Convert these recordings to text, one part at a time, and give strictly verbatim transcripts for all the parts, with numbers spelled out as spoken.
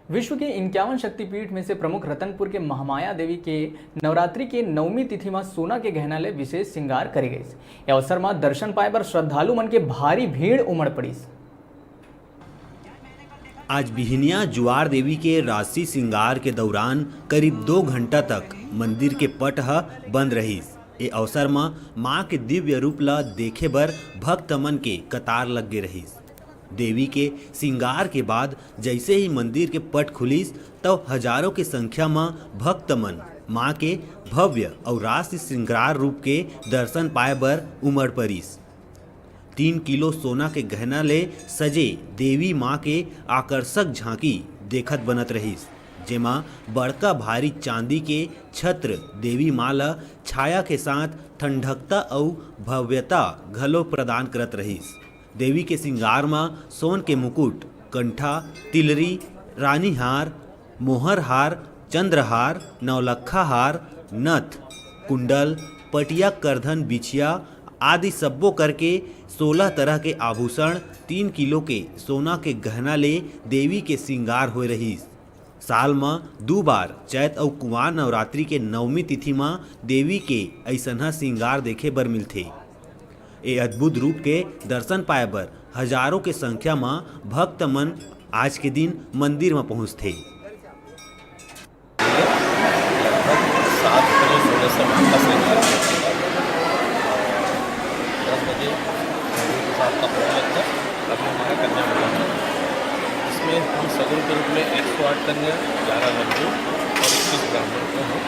विश्व के इक्यावन शक्तिपीठ में से प्रमुख रतनपुर के महामाया देवी के नवरात्रि के नवमी तिथि म सोना के गहना ले विशेष श्रृंगार करे गइस। ए अवसर म दर्शन पाए बर श्रद्धालु मन के भारी भीड़ उमड़ पड़िस। आज बिहनिया जुआर देवी के राशि श्रृंगार के दौरान करीब दो घंटा तक मंदिर के पट ह बंद रहिस। ए अवसर म मां के दिव्य रूप ल देखे बर भक्त मन के कतार लग गे रहिस। देवी के श्रृंगार के बाद जैसे ही मंदिर के पट खुलिस, तब हजारों के संख्या म भक्त मन मां के भव्य अउ राशि श्रृंगार रूप के दर्शन पाए बर उमड़ परिस। तीन किलो सोना के गहना ले सजे देवी मां के आकर्षक झांकी देखत बनत रहिस, जेमा बड़का भारी चांदी के छत्र देवी मां ल छाया के साथ ठंडकता अउ भव्यता घलो प्रदान करत रहिस। देवी के श्रृंगार म सोन के मुकुट, कंठा, तिलरी, रानीहार, मोहरहार, चंद्रहार, नौलखा हार, नथ, कुंडल, पटिया, करधन, बिछिया आदि सब्बो करके सोलह तरह के आभूषण, तीन किलो के सोना के गहना ले देवी के श्रृंगार होए रहिस। साल म दू बार चैत अउ कुंवार नवरात्रि के नवमी तिथि म देवी के अइसनहा श्रृंगार देखे बर मिलथे। ए अद्भुत रूप के दर्शन पाए बर हजारों के संख्या म भक्त मन आज के दिन मंदिर म पहुंचथे। लगभग सात बजे सोलह से माता श्रृंगार करती है। दस बजे गुरु प्रसाद का भोग लगता है। अभी हमारा कन्या भोजन है, इसमें हम सगुन के रूप में एक सौ आठ कन्या, ग्यारह लड्डू और इक्कीस ब्राह्मण को हम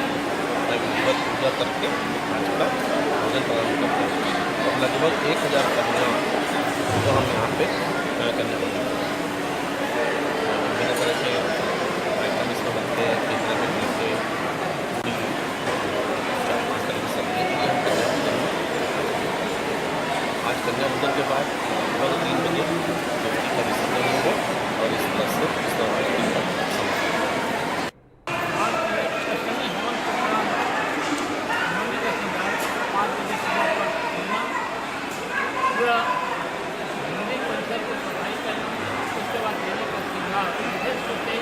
विधिवत पूजा करके आज का भोजन प्रदान करते हैं। और लगभग एक हज़ार कन्या को हम यहाँ पे, अ, कन्या भोजन करते हैं। विभिन्न तरह के आइटम इसमें बनते हैं, केसर के जैसे पूरी, चार पाँच तरह की सब्जी, ये हम कन्या भोजन में। आज कन्या भोजन के बाद लगभग तीन बजे ज्योति का विसर्जन होगा और इस तरह से इस नवरात्रि का समापन होगा। आज के अश्विनी हवन के दौरान नवमी का श्रृंगार पाँच बजे सुबह पर होना। पूरा मंदिर परिसर को सफाई करना, उसके बाद देवी का श्रृंगार, विशेष रूप से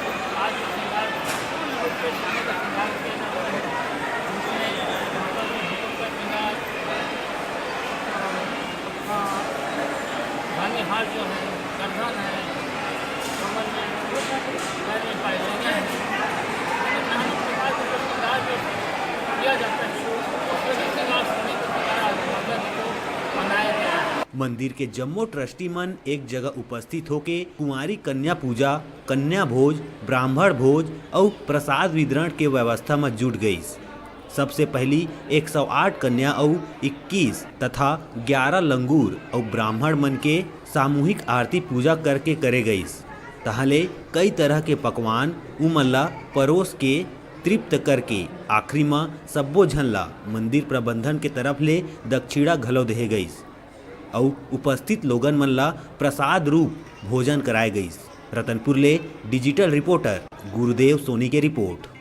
आज का श्रृंगार पूर्ण रूप से सोने का श्रृंगार किया जाता है, जिसमें माता के मुकुट का श्रृंगार, हाँ, धानी हार जो है, करधन है, कमर में, पैर में पायदानियाँ हैं। लेकिन धार्मिक समाज में जो श्रृंगार जो किया जाता है, वो सभी श्रृंगार सोने के श्रृंगार आज माता जी को बनाया गया है। मंदिर के जम्मो ट्रस्टी मन एक जगह उपस्थित होके कुंवारी कन्या पूजा, कन्या भोज, ब्राह्मण भोज अउ प्रसाद वितरण के व्यवस्था म जुट गईस। सबसे पहली एक सौ आठ कन्या अउ इक्कीस तथा ग्यारह लंगूर अउ ब्राह्मण मन के सामूहिक आरती पूजा करके करे गईस। तहाँ ले कई तरह के पकवान उमन ला परोस के तृप्त करके आखिरी म सब्बो झन ला मंदिर प्रबंधन के तरफ ले दक्षिणा घलो देहे गईस अउ उपस्थित लोगन मन ला प्रसाद रूप भोजन कराए गईस। रतनपुर ले डिजिटल रिपोर्टर गुरुदेव सोनी के रिपोर्ट।